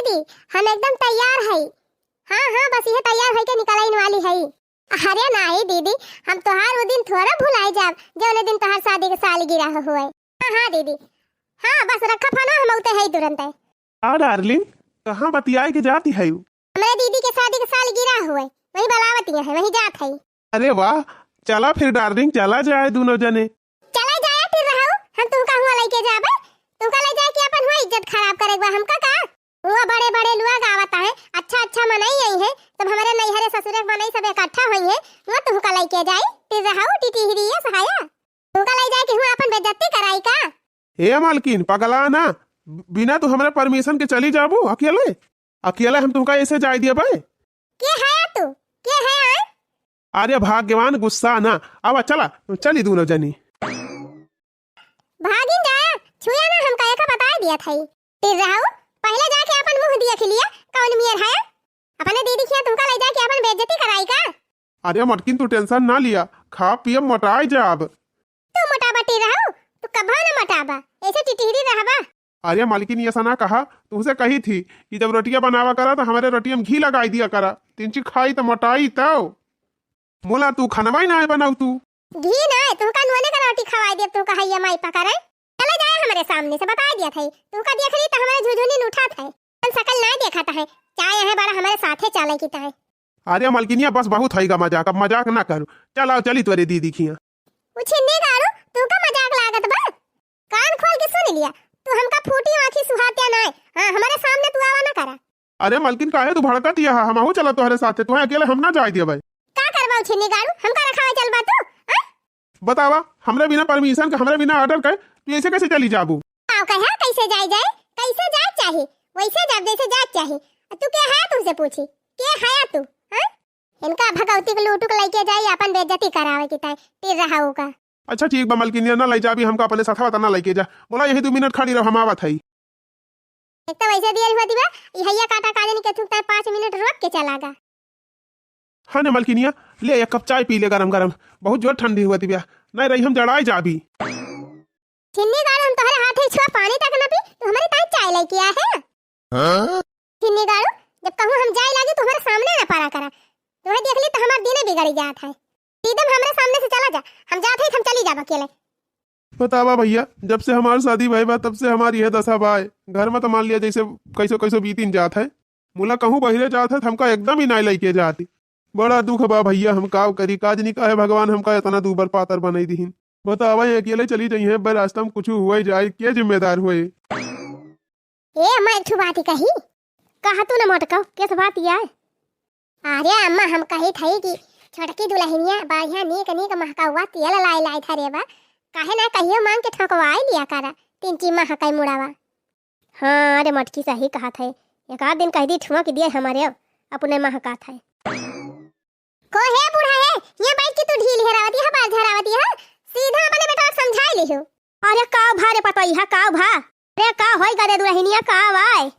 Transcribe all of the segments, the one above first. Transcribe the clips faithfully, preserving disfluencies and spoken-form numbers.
दीदी, हम एकदम तैयार हई। हाँ, हाँ, बस इहे तैयार होइके निकलइन वाली हई। अरे नाहीं दीदी, हम तोहार उ दिन थोड़ा भुलाइ जाब, जौने दिन तोहार शादी के सालगिरह होए। हाँ, हाँ दीदी, हाँ, बस रखा फोन, हम औते हई तुरंते। हाँ darling, कहाँ बतियाए के जाती है? हमरे दीदी के शादी के सालगिरह होए, वहीं बलावतिया है, वहीं जात हई। अरे वाह, चला फिर darling, चला जाए दुनो जने। चला जाए फिर रहू, हम तुमका हुआँ लइके जाबे। तुमका लइ जाए कि अपन हुआँ इज्जत खराब करे के बा, हमका का? हुआँ बड़े बड़े लोग आवत हैं, अच्छा अच्छा मनई आई हैं, सब हमरे नैहरे ससुरे के मनई सब इकट्ठा होई हैं, हुआँ तुमका लइके जाई फिर रहू, टिटिहरी ये सहाया। तुमका लइ जाए कि हुआँ अपन बेइज्जती कराई का? ए मालकिन, पगला ना, बिना तू हमरे permission के चली जाबू अकेले? अकेले हम तुमका ऐसे जाए दियबे? के हया तू? के हया? अरे भाग्यवान, गुस्सा ना, आवा चला, चली दुनो जनी। भागिन जाया, छुया ना, हमका एका बताए दिया था। टिर्रहू, पहिले जाके अपन मुँह देख लिया, कौन मियर है? अपने दीदी खिया तुमका लइ जाके अपन बेइज्जती कराई का? अरे मटकिन, तू tension ना लिया, खा पिए मोटाए जाब। तू मोटाबा टिर्रहू, तू कभो ना मोटाबा, ऐसे टिटिहरी रहबा। अरे मालकिन, ये सना कहा, तुमसे कही थी कि जब रोटियां बनावा करा तो हमारे रोटियां में घी लगाई दिया करा, तिनची खाई तो मोटाई तो। मोला तू खनवा ही ना बनाऊ तू। घी ना, तुमका नोने का रोटी खवाई दिया, तुमका हैया माई पकड़े। चले जाए हमरे सामने से, बताई दिया था, तुमका देख ली तो हमारे झुझुनी उठा था, अपन शकल ना देखा था, चाहे है बड़ा हमारे साथे चले की तहे। अरे मलकिनिया, बस बहुत है गा मजाक, अब मजाक ना करू। चल आओ, चली तोरे दीदी खिया। उ छिन्नी गाड़ू, तुमका मजाक लागत बा? कान खोल के सुन लिया, तू हमका फूटी आँखी सुहात्या नाय। हाँ, हमारे सामने तू आवा ना करा। अरे मलकिन, काहे तू भड़कत यह? हमहू चला तोहरे साथे, तुहे अकेले हम ना जाए दिया भाई। का करबा उ छिन्नी गाड़ू, हमका रखावे चलबा तू? हाँ? बतावा, हमरे बिना permission के, हमरे बिना order के तू ऐसे कैसे चली जाबू? आओ कहे, कैसे जाए जाए, कैसे जाए चाही, वैसे जाब जैसे जाए चाही। आ तू के है तुमसे पूछी, के है तू? हाँ? इनका भगवती के लूटुक लइके जाई, अपन बेइज्जती करावे की ताई, टिर्रहू का। अच्छा ठीक बा मलकिनिया, ना लइ जाबी हमका अपने साथवा, त ना लइके जा। बोला यही दो मिनट खड़ी रहो, हम आवत हई। एक तो वैसे देर हुआ दिबा, ई हैया काटा काजनी के थूक ताई पाँच मिनट रोक के चला गा। हाँ ने मलकिनिया, ले एक कप चाय पी ले गरम गरम, बहुत जोर ठंडी हुआ दिबा, नहीं रही हम जड़ाई जाबी। छिन्नी गाड़, हम तोहरे हाथे छुआ पानी तक ना पी, तू हमारे ताई चाय लइके आ है? हाँ? छिन्नी गाड़ू, जब कहूँ हम जाए लागी, तू हमारे सामने ना परा करा। तुम्हें देख ली तो हमार दिने बिगड़ जात है। सीधे हमरे सामने से चला जा, हम जात है, हम चली जाब अकेले। बतावा भैया, जब से हमार शादी भई बा, तब से हमार यह दशा बा। घर में तो मान लिया जैसे कैसो कैसो बीतिन जात है। मुला कहूँ बहिरे जात है, तो हमका एकदम ही नाय लइके जाती। बड़ा दुख बा भैया, हम काव करी, काज नहीं काहे भगवान हमका इतना दूबर पातर बनाई दिहिन। बतावा, ये अकेले चली जाई है, बे रास्ता में कुछ हुए जाए, के जिम्मेदार हुए? ए अम्मा, एक ठो बात ही कही। कहा तू न मोटकऊ, किस बात ही आए? अरे अम्मा, हम कही थई कि छोटकी दुलहिनिया बढ़िया नीक नीक महकौआ तेल लाई लाई धरे बा, काहे ना कहियो मांग के ठोकवाई लिया करा, तीन ची महकई मुड़ावा। हाँ, अरे मोटकी सही कहत है, एक आध दिन कह दी ठुआ के दिए हमारे अब, अपने महकात है। को हे बूढ़ा हे, ये बैठ के तू ढील हेरावती है, बाल झरावती है, सीधा अपने बेटा समझाई लिहो। अरे का भा रे पतोहिया, का भा? अरे का होई गरे दुलहिनिया, का बाय?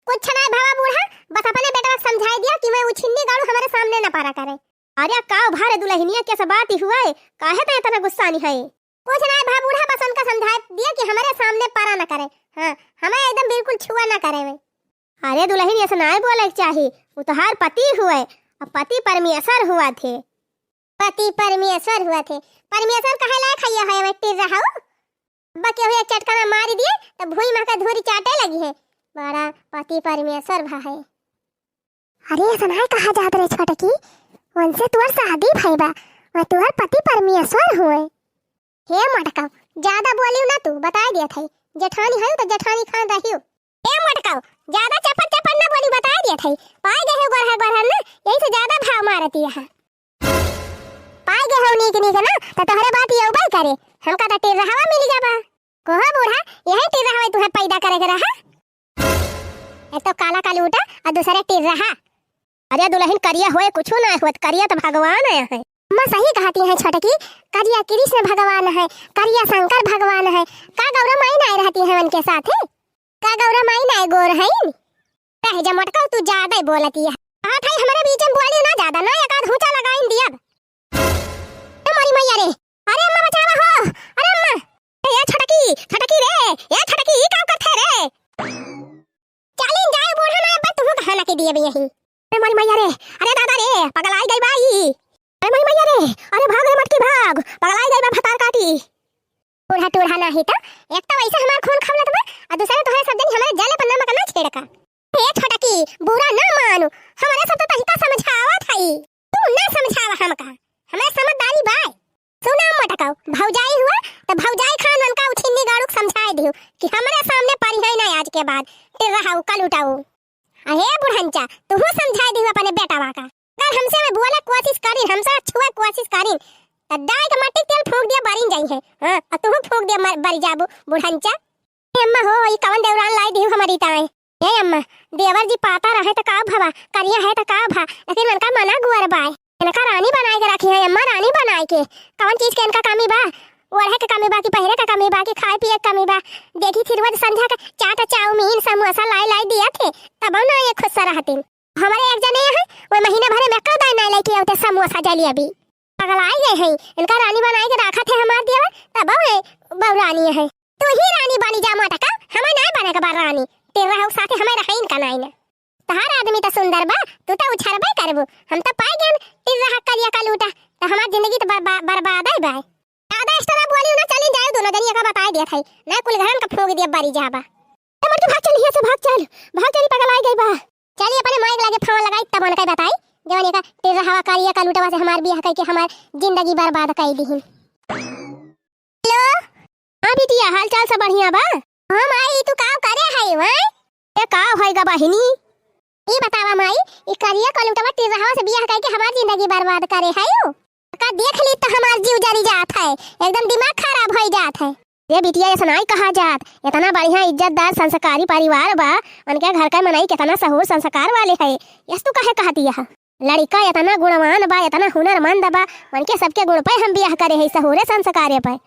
कुछ नाय भावा बूढ़ा, बस अपने बेटा समझाई दिया कि मैं उ छिन्नी गाड़ू हमारे सामने न पारा करे। अरे का भा रे दुलहिनिया, कैसे बात ही हुआ है? काहे ते इतना गुस्सा नहीं है? कुछ नाय भा बूढ़ा, बस उनका समझाई दिया कि हमारे सामने पारा न करे। हाँ, हमें एकदम बिल्कुल छुआ न करे वे। अरे दुलहिन, ऐसे नाय बोले के चाही, उ तोहार पति हुए, अब पति परमेश्वर हुआ थे। पति परमेश्वर हुआ थे, परमेश्वर कहे लायक है, ये है टिर्रहू। अब्बा केहू एक चटकना मारी दिए, तो भुई महका धूरी चाटे लगी है। बड़ा पति परमेश्वर भा है। अरे, ऐसा नाय कहा जात रे छोटकी, उनसे तुहर शादी भई बा, और तुहर पति परमेश्वर हुए। हे मोटकऊ, ज्यादा बोलियो ना तू, बताई दिया थई, जेठानी हयू तो जेठानी खान रहियो। हे मोटकऊ, ज्यादा चपट चपट ना बोली, बताई दिया थई, पाई गए हो गोरहर गोरहर ना, यही से ज्यादा भाव मारती है। पाई गए हो नीक नीक ना, तो तोहरे बात ये उबाई करे, हमका तो टिर्रहवा मिल गया बा। कोहो बूढ़ा, यही टिर्रहवा तुहे पैदा करे के रहा। एक तो काला कालूटा और दूसरे टिर्रहा। अरे दुलहिन, करिया होए कुछ ना होत, करिया तो भगवान आया है। अम्मा सही कहती हैं छोटकी, करिया कृष्ण भगवान है, करिया शंकर भगवान है। का गौरा माई नाय रहती है उनके साथ है? का गौरा माई नाय गोर है? रह जा मोटकऊ, तू ज्यादा ही बोलती है। कहा था हमारे बीच में बोली ना ज्यादा, ना एक आध हुचा लगाइन दिया। ए मोरी मैया रे, अरे अम्मा बचावा हो, अरे अम्मा, ए, ए छोटकी, छोटकी रे, ए छोटकी, ई का करथे रे? चाली जाए बूढ़ा के दिए भी यही। अरे मोरी मैया रे, अरे दादा रे, पगलाई गई बा ई। अरे मोरी मैया रे, अरे भाग रे मटकी भाग, पगलाई गई बा भतार काटी। बूढ़ा टूढ़ा नाही त, एक तो वैसे हमार खून खौलत बा, आ दूसरे तोहरे सब जनी हमरे जले पर नमक ना छिड़का। हे छोटकी, बुरा ना मानू, हमरे सब तो तनिका समझावत हई, तू ना समझावा हमका, हमरा समझदारी बा। सुना मटकाऊ, भौजाई हुआ त भौजाई खान उनका उठिन्नी गाड़ू के समझाए दिहू कि हमरे सामने परिहै ना आज के बाद, टिर्रहाऊ, कलूटाऊ। अहे बुढ़ंचा, तुहू समझाए दिहू अपने बेटावा का। अगर हमसे में बोले कोशिश करी, हमसे छुए कोशिश करी, त डाय के मट्टी तेल फूंक दिया, बरिन जाई है। हाँ, आ तुहू फूंक दिया, मर, बरि जाबू बुढ़ंचा। ए अम्मा हो, ई कवन देवरान लाई दिहू हमारी ताए। ए अम्मा, देवर जी पातर है त का भवा, करिया है त का भा, लेकिन उनका मना गुअर बाय। इनका रानी बनाए के रखी है अम्मा, रानी बनाए के। कवन चीज के इनका कमी बा? ओढ़े के कमी बा कि पहिरे के कमी बा कि खाए पिए के कमी बा? देखी थी रोज संझा के चाट, चाउमीन, समोसा लाई लाई दिया थे, तब ना ये खुश रहती। हमारे एक जने हैं, वो महीने भरे में कौ दाई नहीं लेके आते समोसा जलेबी। पगलाई गए हैं, इनका रानी बनाए के रखा थे हमार देवर, तब वो बहू रानी है। तू ही रानी बनी जा मोटका, हमें नहीं बने के बा रानी। टिर्रहा के साथे हमें रहे इनका नहीं ना। तहार आदमी तो सुंदर बा, तू तो उछरबे करबू। हम तो पाए गए टिर्रहा करिया कलूटा, तो हमार जिंदगी तो बर्बा-, बर्बाद है बा। ज्यादा extra बोली ना, चली जाए दोनों जनी, एका बताए दिया था ना, कुल घरन का फूंक दिया बरी जाबा। ए मोटकी भाग चल, हिया से भाग चल, भाग चली, पगलाई गई बा। चली अपने माई के लगे फोन लगाई, तब उनका बताई, जवन एका टिर्रहा करिया कलूटवा से हमार बियाह कइके हमार जिंदगी बर्बाद कई दिहिन। हेलो। हाँ बिटिया, हाल चाल सब बढ़िया बा? हाँ माई, तू का करे है वहाँ? ए का होइगा बहिनी? ई बतावा माई, ई करिया कलूटवा टिर्रहवा से बियाह कइके हमार जिंदगी बर्बाद करे है यू? का देख ली तो हमार जीव जरी जात है, एकदम दिमाग खराब होई जात है। रे बिटिया, ऐसा नाई कहा जात, इतना बढ़िया इज्जतदार संस्कारी परिवार बा, उनके घर का मनई कितना सहूर संस्कार वाले है, यस तू काहे कहती है? लड़िका एतना गुणवान बा, एतना हुनरमंद बा, उनके सबके गुण पे हम बियाह करे हई, सहूरे संस्कारे पे।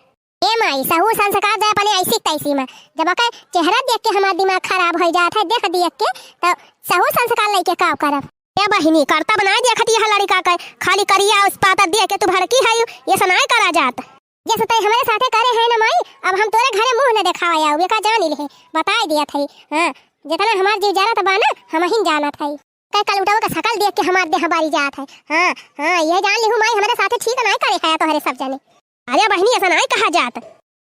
ए माई, सहूर संस्कार जाए अपने ऐसी तैसी में, जब ओकर चेहरा देख के हमार दिमाग खराब हो जात है, देख देख के, तो सहूर संस्कार लेके का करब? ए बहिनी, करतब ना देखत यह लड़िका के, खाली करिया उस पाता देख के तू भड़की है, ये से नाय करा जात। जैसे तय हमरे साथे करे है ना माई, अब हम तोरे घरे मुंह न देखावा आऊ, ये का जान ले, बताई दिया था। हाँ, जितना हमार जीव जरत बा ना, हम ही जानत है। कह कलूटवा का शकल देख के हमार देह बारी जात है। हाँ, हाँ, ये जान लिहू माई, हमरे साथे ठीक नाय करे है तोहरे सब जने। अरे बहिनी, ऐसा नाय कहा जात।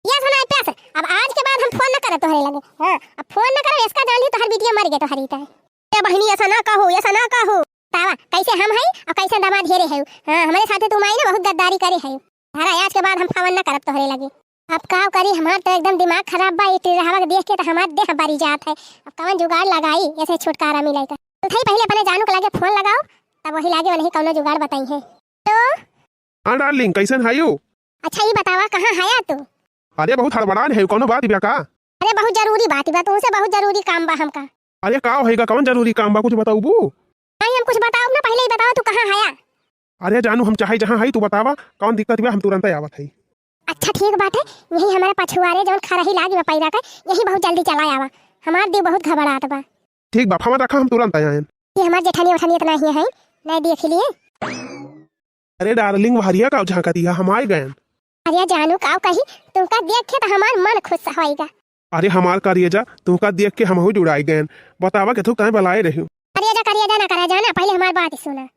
ये सुनाई प्यास, अब आज के बाद हम फोन न करब तोहरे लगे। हाँ, अब फोन न करब, इसका जान लिहू तोहर बिटिया मर गए तोहरी तय। ए बहिनी, ऐसा ना कहो, ऐसा ना कहो। तावा, कैसे हम हई और कैसे दामाद हेरे है। हाँ, हमरे साथे तू माई ना बहुत गद्दारी करे है। तारा आज के बाद हम फोन न करब तोहरे लगे। अब का करी, हमार तो एकदम दिमाग खराब बा, ई टिर्रहवा के देख के तो हमार देह बारी जात है। अब कवन जुगाड़ लगाई, ऐसे छुटकारा मिले का। तू थई पहले अपने जानू के लगे फोन लगाओ, तब वही लागे वही कौनो जुगाड़ बताई है। तो हाँ डार्लिंग, कैसन है यू? अच्छा ई बतावा, कहाँ हया तू? अरे बहुत हड़बड़ान है, कौनो बात बा का? अरे बहुत जरूरी बात बा, तुमसे बहुत जरूरी काम बा हमका। अरे का होइगा, कौन जरूरी काम बा, कुछ बताऊबू? नहीं हम कुछ बताऊब ना, पहले ही बतावा तू कहाँ हया? अरे जानू, हम चाहे जहाँ हई तू बतावा, कौन दिक्कत बा, हम तुरंत आवत हई। अच्छा ठीक बाटे, यही हमारे पछुआरे जौन खरही लागी बा पैरा के, यही बहुत जल्दी चला आवा, हमार दिल बहुत घबरात बा। ठीक बा, फोन रखा, हम तुरंत आयन। ये हमार जेठानी उठानी इतना ही है, नहीं देख लिए। अरे डार्लिंग, वहरिया का झांकत हिया, हम आए गयन। अरे जानू का कही, तुमका देख के तो हमार मन खुश होइगा। अरे हमार करियजा, तुमका देख के हमहू जुड़ाई गयन। बतावा के तू काहे बुलाए रही? करियजा करियजा ना करा जाना, पहले हमार बात सुना।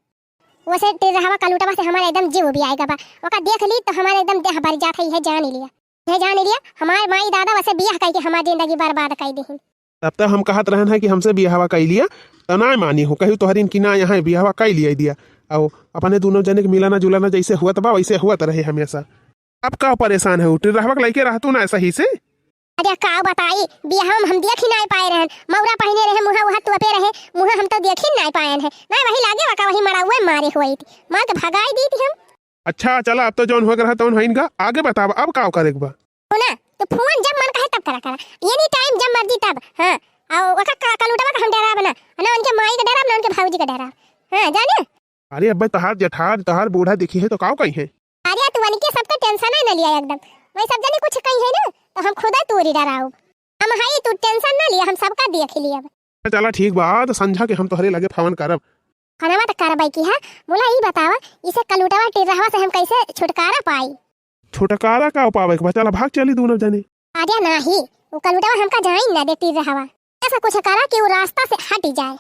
वैसे टिर्रहवा कलूटवा से हमार एकदम जीव भी आएगा बा, ओका देख ली तो हमार एकदम देह भर जात है, यह जान लिया, यह जान लिया। हमार माई दादा वैसे बियाह कइके हमार जिंदगी बर्बाद कई देहिन। तब तो हम कहत रहन है कि हमसे बियाहवा कई लिया, तो ना मानी हो, कही तोहरिन कि ना यहाँ बियाहवा कई लिया दिया। आओ, अपने दोनों जने के मिलाना जुलाना जैसे हुआ बा वैसे हुआ रहे हमेशा। अब का परेशान है, टिर्रहवा के लइके रहतू ना सही से। अरे का बताई, बियाह में हम देख ही नाय पाए रहन, मौरा पहिने रहे, मुहा उहा तोपे रहे, मुहा हम तो देख ही नाय पाएन है, ना वही लागे वका वही मड़ाउए मारे हुए थी, मार के भगाई दी थी हम। अच्छा चला, अब तो जौन हो रहा तौन होइन गा, आगे बतावा अब का करे के बा? सुना, तू फोन जब मन कहे तब करा करा, एनी टाइम जब मर्जी तब। हाँ, और ओका का-, कलूटवा का हम डराब ना, ना उनके माई के डराब ना उनके भौजी के डराब। हाँ जाने। अरे अब्बे तहार जेठान तहार बूढ़ा देखी है तो काव कही है? अरे तू उनके सबके टेंशन ही ना लिया एकदम, मैं सब जने कुछ कही है ना तो हम खुदा तोरी डराउब। हम हई, तू टेंशन ना लिया, हम सबका देख लियब। चला ठीक बा, तो संझा के हम तोहरे लगे फोन करब। फोनवा तो करबै की है, बोला ई बतावा, इसे कलूटवा टिर्रहवा से हम कैसे छुटकारा पाई? छुटकारा का पावे के बा, चला भाग चली दोनों जने। अरे नाही, वो कलूटवा हमका जाइन ना दे टिर्रहवा। ऐसा कुछ करा कि वो रास्ता से हट जाए।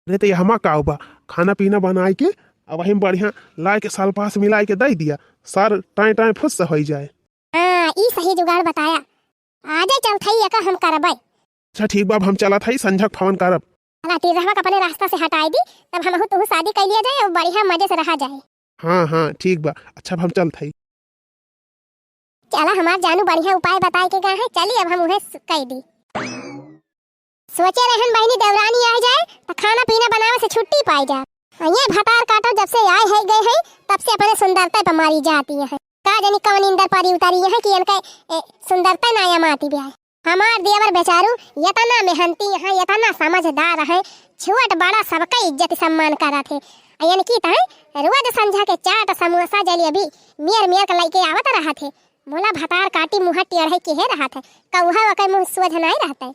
अरे तो यहमा का बा, खाना पीना बनाए के, अब वही में बढ़िया लाए के साल पास मिलाए के दे दिया, सार टाए टाए फुस से होई जाए। हाँ, ई सही जुगाड़ बताया। आजे चलत हई, एका हम करबै। अच्छा ठीक बा, अब हम चलत हई, संझक फोन करब। चला, टिर्रहवा के अपने रास्ता से हटाई दी, तब हमहू तुहू शादी कर लिया जाए और बढ़िया मजे से रहा जाए। हाँ, हाँ, ठीक बा। अच्छा, अब हम चलत हई। चला, हमार जानू बढ़िया उपाय बताए के गए हैं, चली अब हम उहे स-, कह दी। सोचे रहन बहिनी देवरानी आ जाए तो खाना पीना बनावे से छुट्टी पाई जाए। और ये भतार काटो जब से आए है गए हैं, तब से अपने सुंदरता पे मारी जाती है। का जानी कौन इंदर परी उतारी है कि इनके, ए, सुंदरता ना आमाती भी आए। हमार देवर बेचारू इतना मेहनती हैं, इतना समझदार हैं, छोट बड़ा सबका इज्जत सम्मान करत हैं। आ इनकी तहें रोज संझा के चाट, समोसा, जलेबी मेर मेर के लइके आवत रहत हैं। मोला भतार काटी मुँह टेढ़े केहे रहत हैं, कौहा ओकर मुँह सोझ नाहीं रहत हैं।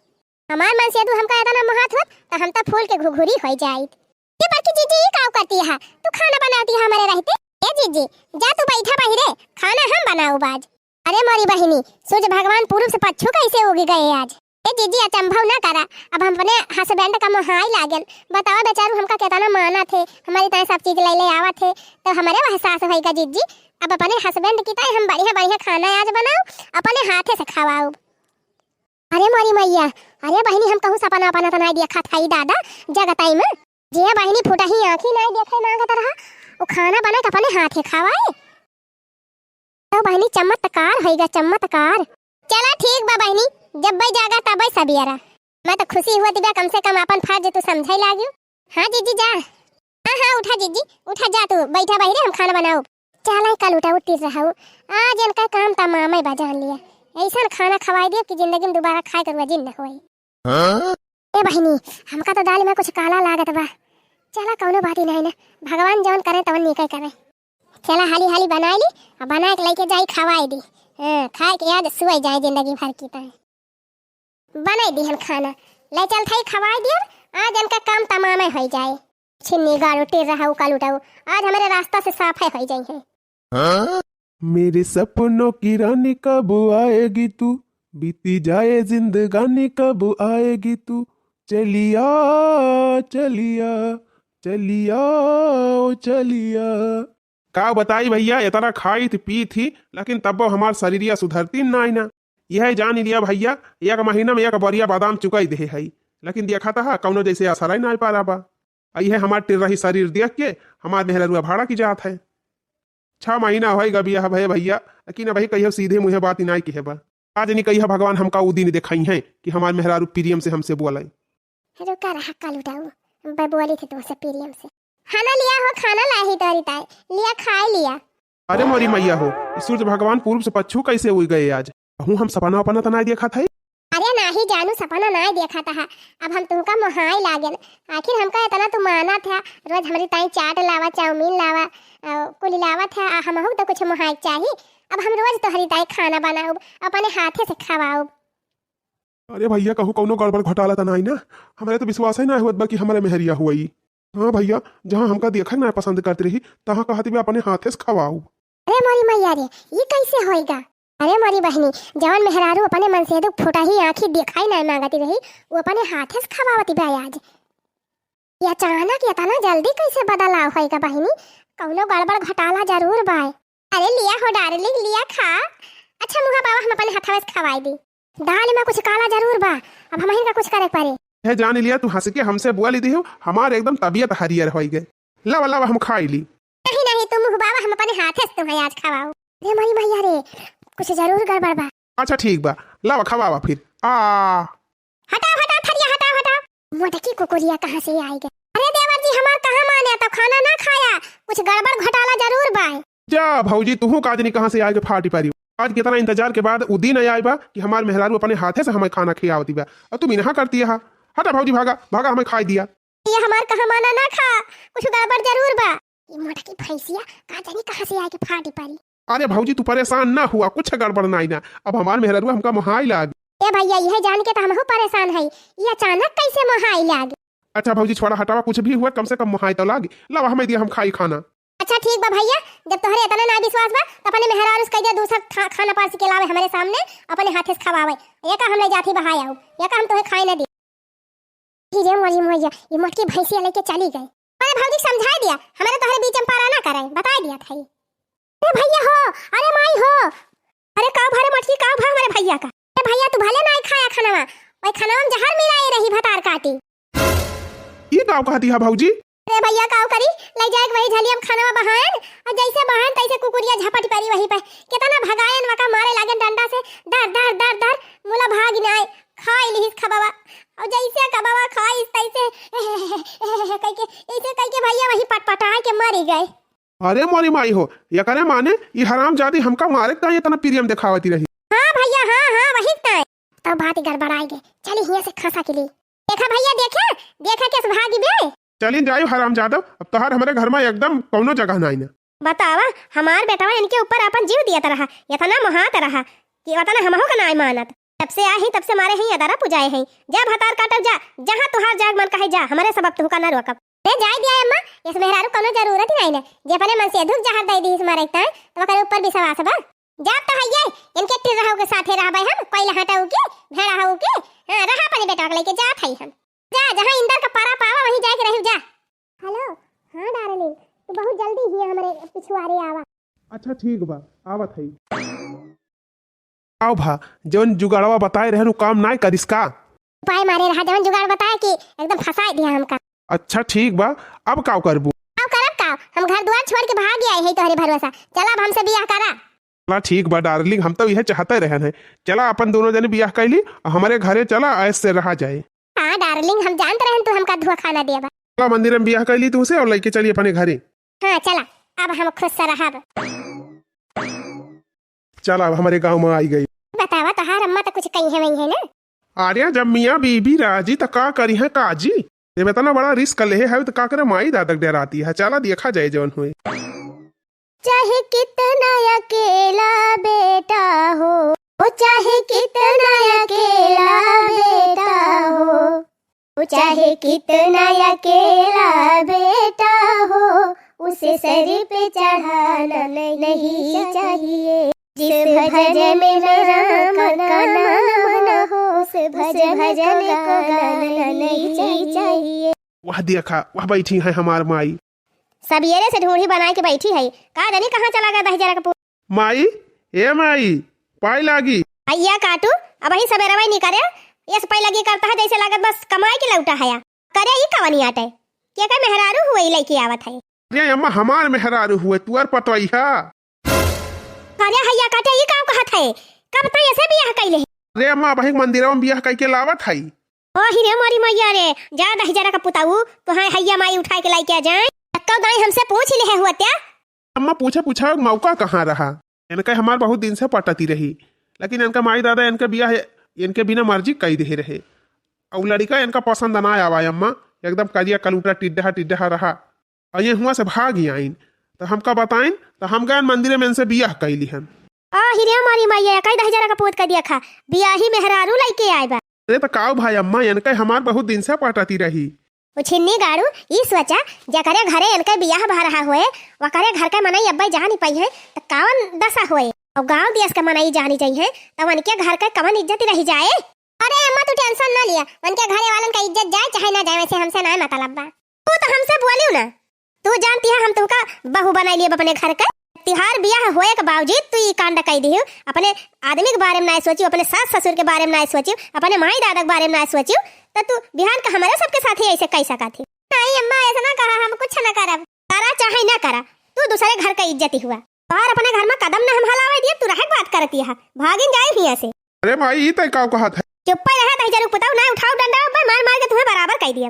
हमार मनसेदू हमका इतना मोहात होत, त हम त फूल के घुघुरी होइ जाइत। ये बड़की जीजी, ई काव करती है? तू खाना बनावती है हमरे रहते? ए जीजी, जा तू बैठा बहिरे, खाना हम बनाउब आज। अरे मोरी बहिनी, सूर्य भगवान पूरब से पच्छू कैसे उगि गए आज? ए जीजी, अचंभव ना करा, अब हम अपने husband का मोहाई लागेन। बतावा बेचारू हमका केतना मानत हैं, हमरी ताईं सब चीज लइ लइ आवत हैं, त हमरे एहसास होइगा जीजी। अब अपने husband की ताईं हम बढ़िया बढ़िया खाना आज बनाउब, अपने हाथे से खवाउब। अरे मोरी मइया, अरे बहिनी, हम कहूँ सपना वपना त नाहीं देखत हई दादा, जगतई में। जे बहिनी फुटही आँखी नाहीं देखे माँगत रहा, उ खाना बनाए के अपने हाथे खवाए। तो बहिनी चमत्कार होइगा, चमत्कार। चला ठीक बा बहिनी, जब्बे जागा तब्बे सबियरा। मैं तो खुशी होत बा, कम से कम आपन फर्ज तू समझे लागियो। हाँ जीजी जा। हाँ, हाँ, उठा जीजी, उठा जा तू, बैठा बहिरे, हम खाना बनाउब। चला कलुटउ टिर्रहउ, आज इनका काम तमामे बा जान लिया। अइसन खाना खवाई दियो कि जिंदगी में दोबारा खाए के रुआ जिन न होई। हाँ? ए बहिनी, हमका तो दाल में कुछ काला लागत बा। चला कौनो बात ही नाहीं ना, भगवान जौन करे तवन नीके करे। चला हाली हाली बनाई ली, आ बनाए के लइके जाई खवाई दी। हाँ, खाए के आज सुअई जाए जिंदगी भर की ताईं। बनाई दिहन खाना, ले चलत हई खवाई दिहन, आज इनका काम तमामे होई जाए। छिन्नी गाड़ू टिर्रहउ कलुटउ, आज हमरे रास्ता से साफे होई जाइहैं। हाँ? मेरे सपनों की रानी कब आएगी तू, बीती जाए जिंदगानी कब आएगी तू, चलिया, चलिया, चलिया, ओ चलिया। का बताई भइया, एतना खाइत पीत ही, लेकिन तब्बो हमार शरीरिया सुधरती नाहीं ना। यह जान लिया भइया, एक महीना में एक बोरिया बादाम चुकाई देहे हई, लेकिन देखत हा, कौनो जैसे असरइ नाहीं पा रहा बा। आ यह हमार टिर्रही शरीर देख के हमार मेहररुआ भाड़ा की जात है। छह महीना होइगा बियाह भए भइया, लेकिन अबहीं कहियो सीधे मुँहे बात ही नाहीं किहे बा। आज नहीं कहिया भगवान हमका उ दिन देखइहैं कि हमार मेहरारू प्रेम से हमसे बोलइ। रुका रहा कलुटउ, ब-, बोली थी तुमसे प्रेम से। खाना लिया हो, खाना लाही तोरी ताईं, लिया खाए लिया। अरे मोरी मइया हो, ई सूर्य भगवान पूरब से पच्छू कैसे उगि गए आज? कहूँ हम सपना वपना त नाहीं देखत हई? अरे नाहीं जानू, सपना नाहीं देखत हा। अब हम तुमका मोहाई लागेन। आखिर हमका एतना तू मानत हा, रोज हमरी ताईं चाट लावा, चाउमीन लावा, अ, कुल लावत हा, आ हमहू तो कुछ मोहाई चाही। अब हम रोज तोहरी ताईं खाना बनाउब, अपने हाथे से खवाउब। अरे भइया, कहूँ कौनो गड़बड़ घोटाला त नाहीं ना? हमरे तो विश्वास ही नाहीं होत बा कि हमरे मेहरिया हुई। हाँ भइया, जहाँ हमका देखइ नाहीं पसंद करत रही, तहाँ कहत बा अपने हाथे से खवाउब। अरे मोरी मइया रे, ई कैसे होइगा? अरे मोरी बहिनी, जवन मेहरारू अपने मनसेदू फुटही आँखी देखइ नाहीं माँगत रही, उ अपने हाथे से खवावत बा आज। ई अचानक एतना जल्दी कैसे बदलाव होइगा बहिनी? कौनो गड़बड़ घोटाला जरूर बा। अरे लिया हो darling, लिया खा। अच्छा मुँहा बाबा, हम अपने हथवे से खवाई दी। दाल में कुछ काला जरूर बा, अब हमहिन का कुछ करे के पड़ी। हे जान लिया, तू हँस के हमसे बोल दिहू, हमार एकदम तबियत हरियर होइ गए। लावा, लावा, हम खाई ली। नहीं, नहीं, तू मुँह बाबा, हम अपने हाथे से तुम्हें आज खवाउब। अरे मोरी मइया रे, कुछ जरूर गड़बड़ बा। अच्छा ठीक बा, लावा खवावा फिर। आ। हटाओ, हटाओ, थरिया हटाओ, हटाओ। मोटकी कुकुरिया कहाँ से आइ गए? अरे देवर जी, हमार कहाँ माने, तो खाना ना खाया, कुछ गड़बड़ घोटाला जरूर बा। जा भौजी, तुहू का जानी कहाँ से आइके फाटी परी। आज केतना इंतजार के बाद उ दिन आइ बा कि हमार मेहरारू अपने हाथे से हमें खाना खियावती बा, और तुम इनहा करती हा। हटा भौजी, भागा, भागा, हमें खाई दिया। ये हमार कहा माना ना खा, कुछ गड़बड़ जरूर बा। ये मोटकी भैंसिया का जानी कहाँ से आइके फाटी परी। अरे भौजी, तू परेशान ना हुआ, कुछ गड़बड़ नाई ना। अब हमार मेहरारू हमका मोहाई लाग। ए भैया, यह जान के तो हमहू परेशान है, ये अचानक कैसे मोहाई लाग? अच्छा भौजी, छोड़ा, हटावा, कुछ भी हुआ, कम से कम मोहाई तो लाग। लावा, हमें दिया, हम खाई खाना। अच्छा ठीक बा भैया, जब तोहरे इतना ना विश्वास बा, तो अपने मेहरारू से कह दे, दूसर खा-, खाना परस के लावे हमरे सामने, अपने हाथे से खवावे। ये का हम ले जाती बहाय आऊ, ये का हम तोहे खाए ना दी। ही रे मोरी मोरिया, ई मोटकी भैंसिया लेके चली गई। अरे भौजी, समझाई दिया, हमरे तोहरे बीच में परा ना करे, बताई दिया था। अरे भैया हो, अरे माई हो, अरे का भा रे मोटकी, का भा हमरे भैया का? अरे भैया, तू भले ना खाया खानवा, वही खानवा में जहर मिलाए रही भतार काटी। ई का कहती है भौजी? अरे भैया, का करी, ले जाए के वही झलिया में खानवा बहायन, और जैसे बहायन तैसे कुकुरिया झपट पड़ी वही पे। कितना भगायन वका मारे लागे डंडा से, दर दर दर दर, मुला भाग ना आए, खाई लिहिस खबवा, और जैसे खबवा खाइस तैसे कह के, ऐसे कह के भैया वही पटपटाए के मरी गए। अरे मोरी माई हो, एकरे माने ई हरामजादी हमका मारे का इतना प्रेम देखावती रही। हाँ भैया, हाँ, हाँ, वही ताई। तब बात गड़बड़ाई गए। चली हियां से खसा के ली। देखा भैया, देखे, देखे कैसे भागी बे। चली जाई हरामजादो, अब तोहार हमरे घर में एकदम कौनो जगह नाई ना। बतावा, हमार बेटवा इनके ऊपर अपन जीव दियत रहा, इतना मोहात रहा कि उतना हमहू का नाई मानत। तब से आई, तब से मारे हैं, अदरा पुजाए हैं। जा भतार काटब जा, जहाँ तोहार जाग मन कहे जा, हमरे सबब तुहका ना रोकब। अरे जाए दिया अम्मा, इस मेहरारू कोनो जरूरत ही नहीं ना, जे अपने मन से धुक जहर दे दी इस मारे ताई, तो ओकरे ऊपर विश्वास बा। जात तो हइये, इनके टिर्रा हऊ के साथे रहबे हम, कोई लहाटा हऊ के, भेड़ा हऊ के, हाँ, रहा अपने बेटवा के लेके जात हई हम। जा, जहाँ इंदर का परा पावा, वहीं जाके रहू जा। हेलो, हाँ डार्लिंग, तू बहुत जल्दी ही हमरे पिछुआरे आवा। अच्छा ठीक बा, आवत हई। आओ भा, जवन जुगाड़वा बताए रहन, उ काम नाय करिस का? उपाय मारे रहा, जवन जुगाड़ बताए कि एकदम फंसाए दिया हमका। अच्छा ठीक बा, अब का करबू? अब करब का? हम घर दुआर छोड़ के भाग आए है तोहरे भरोसा। चला अब हमसे बियाह करा। चला ठीक बा डार्लिंग, हम तो इहे चाहते रहन है। चला अपन दोनों जने बियाह कैली, हमरे घरे चला, ऐश से रहा जाए। हाँ डार्लिंग, हम जानत रहन तू हमका धोखा ना देबा। चला मंदिर में बियाह कैली तुमसे और लेके चली अपने घरे। हाँ चला, अब हम खुश से रहब। चला अब हमरे गाँव में आई गई। बतावा तोहार अम्मा तो कुछ कही है वही है ना? अरे जब मियाँ बीबी राजी तो का करी है काजी? जब इतना बड़ा रिस्क लेहे है तो का करे, माई दादक डराती है। चला देखा जाए जौन होए। चाहे कितना अकेला बेटा हो, ओ चाहे कितना अकेला बेटा हो, ओ चाहे कितना अकेला बेटा हो, उसे सर पे चढ़ाना नहीं चाहिए। जिस भजन में राम का नाम न हो, उस भजन को गाना नहीं चाहिए। वह देखा, वह बैठी है हमार माई। सबेरे से ढूंढी बनाए के बैठी है, का जानी कहाँ चला गया दहिजरा का पूत। माई, ए माई, पाई लागी। अइया काटू, अबहीं सबेरवा ही नहीं करे, ये से पाई लागी करता है जैसे लागत बस कमाए के लौटा है। करे ई कवनी आटे, के का मेहरारू हुए ई लइके आवत है। अरे अम्मा, हमार मेहरारू हुए, तुअर पतोई है। अरे हइया काटे, ई का कहत है? कब तक ऐसे बियाह कैले है? अरे अम्मा, अबहीं मंदिरवा में बियाह कैके लावत है। ओ ही रे मोरी मैया रे, जा दहिजरा का पुताऊ, तो हाँ हइया माई उठाए के लाइके आ जाए। अक्का दाई हमसे पूछ ले है हुआ त्या? अम्मा पूछे पूछा मौका कहाँ रहा? इनके हमार बहुत दिन से पटती रही, लेकिन इनका माई दादा इनके बियाह इनके बिना मर्जी कई दे रहे। और लड़का इनका पसंद ना आवा अम्मा, एकदम करिया कलूटा टिड्डा टिड्डा रहा। और ये हुआ से भाग ही आइन, तो हमका बताइन, तो हम गए मंदिर में इनसे बियाह कैली हन। आ, हिरे हमारी माई, कई दहिजरा का पूत का दिया खा, बियाही मेहरारू लइके आए बा। अरे तो काऊ भाई अम्मा, इनके हमार बहुत दिन से पटती रही। ओ छिन्नी गाड़ू, ई सोचा, जकरे घरे इनके बियाह भा रहा होए, वकरे घर के मनई अब्बे जानी पई है, तो कौन दशा होए? और गांव देश के मनई जानी जाई है, तो उनके घर के कवन इज्जत रही जाए? अरे अम्मा, तू tension ना लिया, उनके घरे वालन का इज्जत जाए चाहे ना जाए, वैसे हमसे ना मतलब बा। तू तो हमसे बोलियो ना, तू जानती है हम तुमका बहू बनाई लिए अपने घर के। तिहार बियाह होए के बावजूद तू ई कांड कई दिहु, अपने आदमी के बारे में ना सोचियो, अपने सास ससुर के बारे में ना सोचियो, अपने माई दादा के बारे में ना सोचियो, तो तू बिहान का हमारे सबके साथ ही ऐसे कई सका थी। नहीं अम्मा, ऐसा ना कहा, हम कुछ ना करब। करा चाहे ना करा, तू दूसरे घर का इज्जत ही हुआ। बाहर अपने घर में कदम ना हम हलावे दिए, तू रहे बात करती है, भागिन जाए हियां से। अरे माई, ई तय काव कहत है? चुप्पे रहे, दहिजरू पुताऊ, ना उठाओ डंडा, अब्बे मार मार के तुम्हें बराबर कई दिए।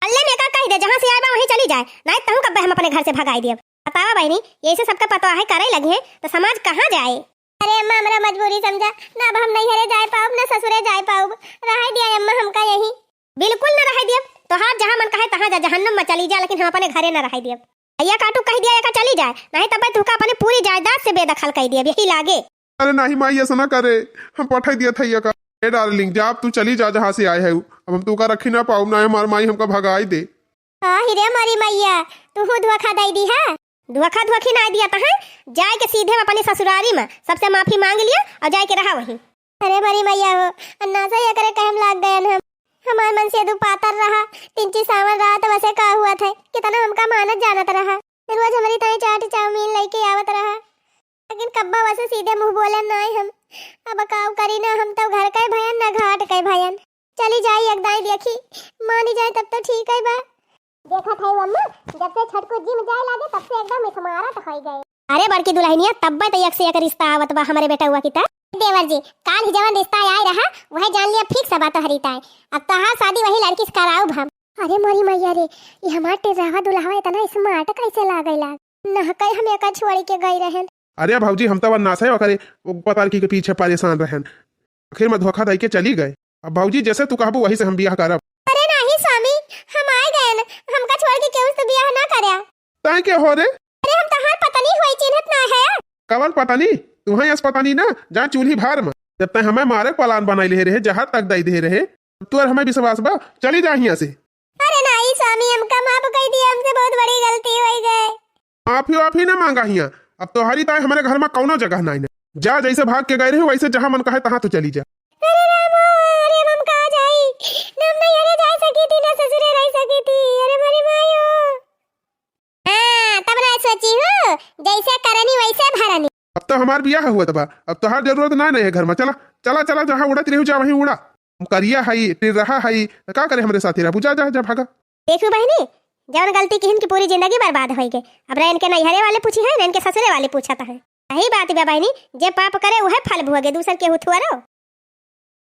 अल्ले में का कही दे, जहाँ से आए बा वहीं चली जाए, नाहीं तहूँ कब्बे हम अपने घर से भगाई दिए। बतावा बहनी, यही से सबका पतवाहे करे लगी है, तो समाज कहाँ जाए? अरे अम्मा, हमरा मजबूरी समझा, ना अब हम नैहरे जाए पाउब, ना ससुरे जाए पाउब, रहे दिया अम्मा हमका यहीं। बिल्कुल ना रहे दियब, तोहार जहाँ मन कहे तहाँ जा, जहन्नुम में चली जा, लेकिन हम अपने घरे ना रहे दियब। भैया काटू कह दिया, एका चली जाए, नाहीं तब तुहका अपने पूरी जायदाद से बेदखल कह दियब, यही लागे। अरे नहीं माई, ऐसा ना करे, हम पठाई दिया था ये का। ए डार्लिंग, जा अब तू चली जा जहाँ से आए है। अब हम तू का रखी ना पाऊ, ना हमार माई हमका भगाई दे। हाँ ही रे मोरी मैया, तू धोखा दे दी है। धोखा धोखी ना दिया तहाँ, जाए के सीधे अपने ससुरारी में सबसे माफी मांग लिया और जाए के रहा वहीं। अरे मोरी मैया हो, अन्ना से एकरे कहम लाग गए हम। हमार मन से दू पातर रहा, तीन चीज सावन रहा तो वसे का हुआ था, कितना हमका मानत जानत रहा। रोज हमरी ताई चाट चाउमीन लेके आवत रहा, लेकिन कब्बा वसे सीधे मुंह बोले नाई हम। अब काऊ करी ना, हम तो घर के भयन ना घाट के भयन। चली जाई एक दाई देखी, मानी जाए तब तो ठीक है बा। देखत है अम्मा, जब से छटकू जिम जाए लागे तब से एकदम स्मारत होई गए। अरे बड़की दुल्हनिया, तब्बे तो एक से एक रिश्ता आवत बा हमरे बेटउआ की त। देवर जी, काल ही जवन रिश्ता आए रहा, वह जान लिया fix बा तोहरी ताई। अब तोहार शादी वही लड़की से कराउब हम। अरे मोरी मैया रे, ई हमार टेढ़ावा दुल्हवा इतना smart कैसे लागेला? नहकई हम एका छोड़ी के गई रहन। अरे भौजी, हम तो वन्नास है ओकरे, वो पतालकी के पीछे परेशान रहन। आखिर में धोखा दई के चली गए। अब भौजी, जैसे तू कहबू वही से हम बियाह करब। अरे नाही स्वामी, हम आए गए न, हमका छोड़ के केहू से बियाह ना करया। ताई के हो रे? अरे हम तहार पत्नी होई, चिन्हत ना है? कवन पत्नी? तुम्हें यस पत्नी ना, जा चूल्ही भार में। जब तय हमें मारे के plan बनाई ले रहे, जहर तक दई दे रहे, तू और हमें विश्वास बा? चली जा हियां से। अरे नाही स्वामी, हमका माफ कर दिया, हमसे बहुत बड़ी गलती हो गई। माफी वाफी ना मांगा हियां, अब तोहरी ताई हमारे घर में कौनो जगह नहीं ना। जा, जैसे भाग के गए रहे वैसे जहां मन कहे तहां तू चली जा। अरे रामा, अरे हम कहाँ जाई? ना हम नैहरे जा सकी थी, ना ससुरे रह सकी थी। अरे मोरी मायो। हाँ, तब ना सोची हूँ, जैसे करनी वैसे भरनी। अब तो हमार बियाह हुआ तबा, अब तोहार जरूरत ना नहीं है घर में। चला, चला, चला, जहाँ उड़त रहू जा वहीं उड़ा। हम करिया हई, टिर्रहा हई, त का करे हमरे साथे रहबू? जा, जा, जा, भागा। देखू बहिनी, जवन गलती किहिन की पूरी जिंदगी बर्बाद होई गई। अब रे इनके नैहरे वाले पूछी है, ना इनके ससुरे वाले पूछत है। यही बात बा बहिनी, जे पाप करे उहे फल भोगे, दूसर के हुथुअरो।